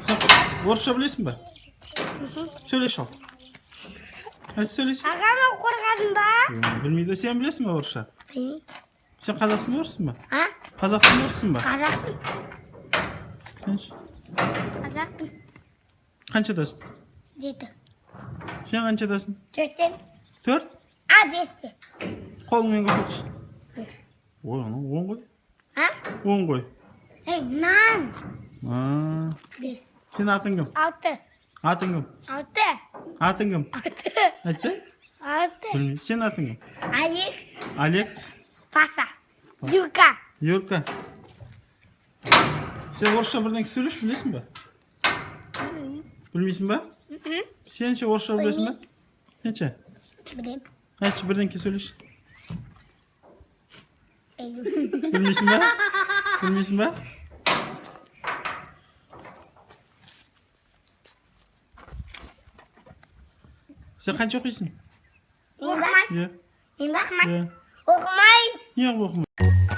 Сен орысша білесің ба? Сөйлеші ал. Айтшы, сөйлеші. Ағама қорғасын ба? Білмейді. Сен білесің ба орысша? Білмеймін. Сен қазақсың ба, орыссың ба? А? Қазақсың ба, орыссың ба? Қазақпын. Сен ше? Қазақпын. Қаншадасың? 7. Сен қаншадасың? 4-те. 4? А, 5-те. Қолыңмен көрсетші. Қанша? Ой, анау 10 ғой. А? 10 ғой. Ей, нан. А, 5. сен атың кім? 6. Атың кім? 6. Атың кім? 6. Айтсай. 6. Білмеймін. Сен атың кім? Олег. Олег. Паса. Юрка. Юрка. Сен орысша бірдеңе сөйлеші, білесің ба? Білмейсің ба? Сен ше, орысша білесің ба? Сен ше? Білем. Айтшы, бірдеңке сөйлеші. Білмейсің ба? Білмейсің ба? Сен қанша оқисың? Мен ба? Иә. Мен ба? Иә. Оқымаймын. Неғып оқымайсың?